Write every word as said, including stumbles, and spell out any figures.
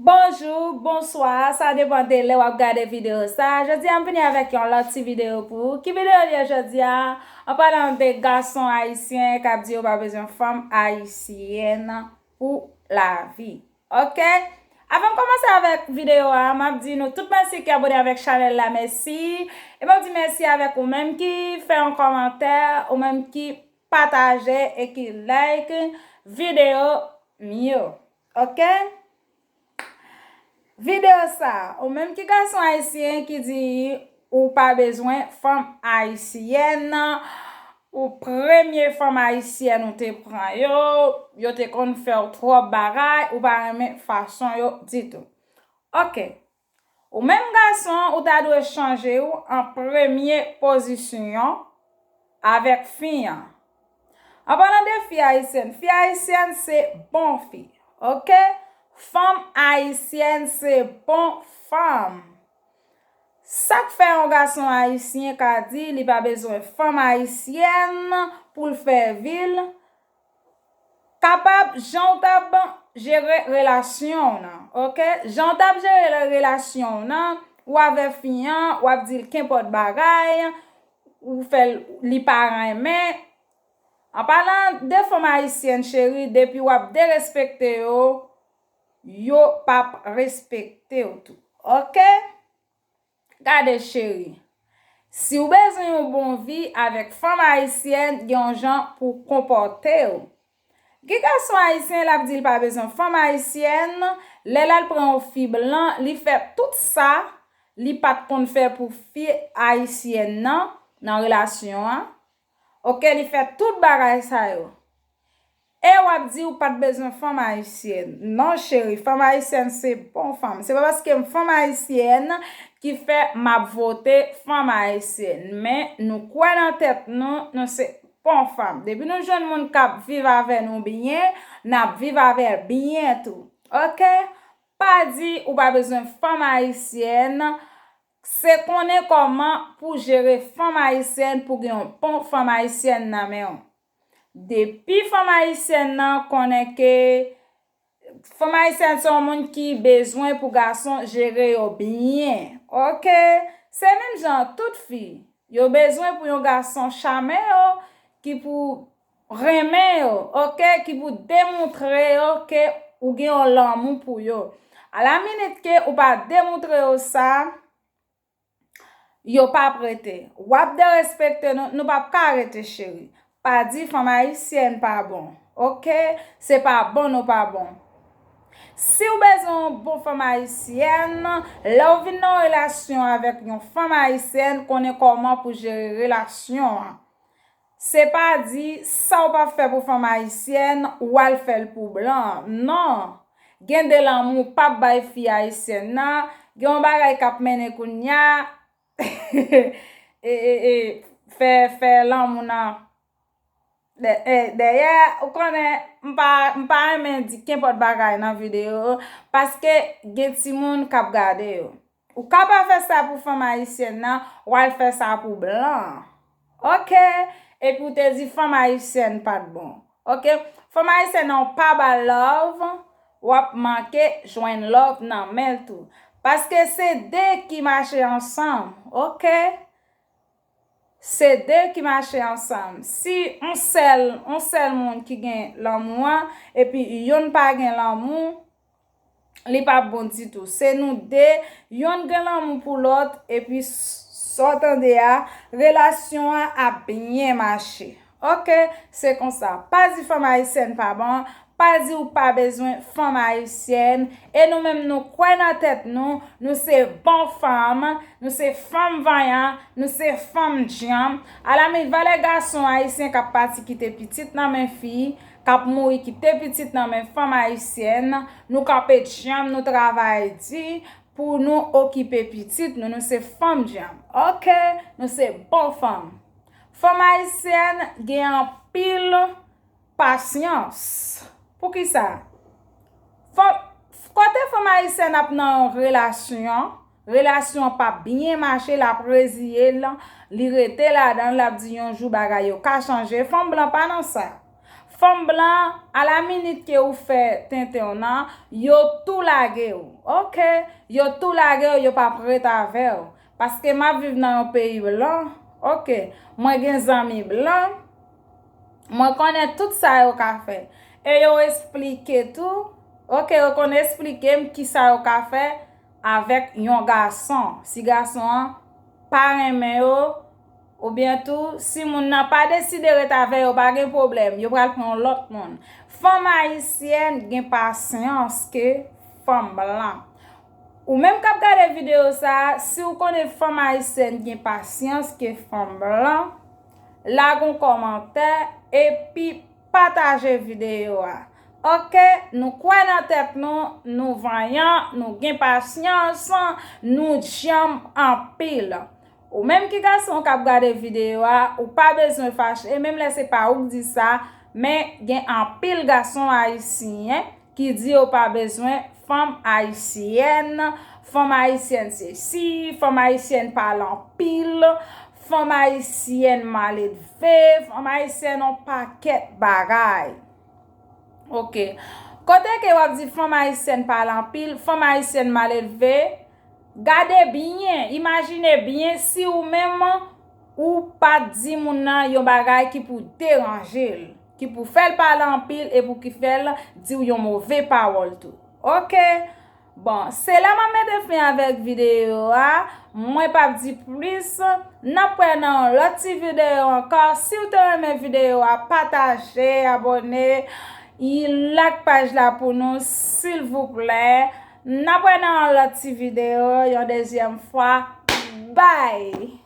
Bonjou, bonswa, sa depann de lè w ap gade videyo sa. Jodi a, m vini avèk yon lòt ti videyo pou ou. Ki videyo l ye jodi a? An palan de gason ayisyen k ap di yo pa bezwen fanm ayisyèn pou lavi. Oke? Avan m kòmanse avèk videyo a, m ap di nou tout mèsi ki abone avèk chanèl la, mèsi. E m ap di mèsi avèk ou menm ki fè yon kòmantè, ou menm ki pataje e ki like videyo m yo. Oke? Videyo sa, ou menm ki gason ayisyen ki di ou pa bezwen fanm ayisyèn, ou premye fanm ayisyèn ou te pran yo, yo te konn fè w twòp bagay, ou pa renmen fason yo ditou. Oke. Ou menm gason, ou ta dwe chanje w an premye pozisyon avèk fi an. An palan de fi ayisyèn, fi ayisyèn se bon fi, oke? Fanm ayisyèn se bon fanm. Sa k fè yon gason ayisyen ka di li pa bezwen fanm ayisyèn pou l fè vi l, kapab jan w t ap jere relasyon w nan, oke? Jan w t ap jere relasyon w nan, ou avè fi an, w ap di l kenpòt bagay, ou fè l, li pa renmen. An palan de fanm ayisyèn, cheri, depi w ap derespekte yo, yo p ap respekte w tou, oke? Gade, cheri, si w bezwen yon bon vi avèk fanm ayisyèn, gen yon jan pou w konpòte w. Gen gason ayisyen, l ap di l pa bezwen fanm ayisyèn, lè l al pran yon fi blan, li fè tout sa li pa t konn fè pou fi ayisyèn nan, nan relasyon an. Oke, li fè tout bagay sa yo. E w ap di ou pa t bezwen fanm ayisyèn. Non, cheri, fanm ayisyèn se bon fanm. Se pa paske m fanm ayisyèn ki fè m ap vote fanm ayisyèn. Men nou kwè nan tèt nou, nou se bon fanm. Depi nou jwenn moun k ap viv avè nou byen, n ap viv avè l byen tou. Oke? Pa di ou pa bezwen fanm ayisyèn. Se konnen kòman pou jere fanm ayisyèn, pou gen yon bon fanm ayisyèn nan men w. Depi fanm ayisyèn nan konnen ke fanm ayisyèn se yon moun ki bezwen pou gason jere yo byen, oke? Se menm jan tout fi, yo bezwen pou yon gason chame yo, ki pou renmen yo, oke? Ki pou demontre yo ke ou gen yon lanmou pou yo. Alaminit ke ou pa demontre yo sa, yo p ap rete. W ap derespekte nou, nou p ap ka rete, cheri. Pa di fanm ayisyèn pa bon, oke? Se pa bon nou pa bon. Si w bezwen yon bon fanm ayisyèn, lè w vin nan yon relasyon avèk yon fanm ayisyèn, konnen kòman pou jere relasyon an. Se pa di sa w p ap fè pou fanm ayisyèn, w al fè l pou blan an. Non. Gen de lanmou w p ap bay fi ayisyèn nan. Gen yon bagay k ap mennen kounye a, e, e, e, fè, fè lanmou nan dè-, e, dèyè, ou konnen, m pa, m pa renmen di kenpòt bagay nan videyo, paske gen timoun k ap gade yo. Ou ka pa fè sa pou fanm ayisyèn nan, w al fè sa pou blan an. Oke? Epi w te di fanm ayisyèn pa t bon. Oke? Fanm ayisyèn nan w pa ba l love, w ap manke jwenn love nan men l tou. Paske se de ki mache ansanm. Oke? Se de ki mache ansanm. Si yon sèl, yon sèl moun ki gen lanmou an, epi yonn pa gen lanmou, li p ap bon ditou. Se nou de, yonn gen lanmou pou lòt, epi s-, sa w tande a, relasyon an ap byen mache. Oke, se konsa. Pa di fanm ayisyèn pa bon, pa di w pa bezwen fanm ayisyèn, e nou menm nou kwè nan tèt nou, nou se bon fanm, nou se fanm vanyan, nou se fanm djanm. Alamit valè gason ayisyen k ap pati kite pitit nan men fi, k ap mouri kite pitit nan men fanm ayisyèn, nou kanpe djanm, nou travay di pou nou okipe pitit nou, nou se fanm djanm. Oke, nou se bon fanm. Fanm ayisyèn gen anpil pasyans. Poukisa? Fanm, kote fanm ayisyèn ap nan yon relasyon, relasyon an p ap byen mache, l ap reziye l, li rete ladan l, l ap di yon jou bagay yo ka chanje. Fanm blan pa nan sa. Fanm blan, alaminit ke ou fè tenten w nan, yo tou lage w. Oke? Yo tou lage w, yo p ap ret avè w. Paske m ap viv nan yon peyi blan. Oke? Mwen gen zanmi blan. Mwen konnen tout sa yo ka fè. E yo esplike tou. Oke, yo konn esplike m ki sa yo ka fè avèk yon gason. Si gason an pa renmen yo, oubyen tou, si moun nan pa deside ret avè yo, pa gen pwoblèm. Yo pral pran yon lòt moun. Fanm ayisyèn gen pasyans ke fanm blan. Ou menm k ap gade videyo sa a, si w konnen fanm ayisyèn gen pasyans ke fanm blan, lage yon kòmantè epi pataje videyo a. Oke, nou kwè nan tèt nou, nou vanyan, nou gen pasyans, nou djanm anpil. Ou menm ki gason k ap gade videyo a, ou pa bezwen fache, menm lè se pa ou k di sa, men gen anpil gason ayisyen ki di yo pa bezwen fanm ayisyèn, fanm ayisyèn sesi, fanm ayisyèn pale anpil, fanm ayisyèn maledve, fanm ayisyèn yon pakèt bagay. Oke. Kote ke w ap di fanm ayisyèn pale anpil, fanm ayisyèn maledve, gade byen, imajine byen si ou menm ou pa t di moun nan yon bagay ki pou deranje l, ki pou fè l pale anpil e pou ki fè l di w yon move pawòl tou. Oke? Bon, se la m ap mete fen avèk videyo a. Mwen p ap di plis. N ap wè nan yon lòt ti videyo ankò. Si w te renmen videyo a, pataje, abòne, like paj la pou nou, silvouplè. N ap wè nan yon lòt ti videyo, yon dezyèm fwa. Bye!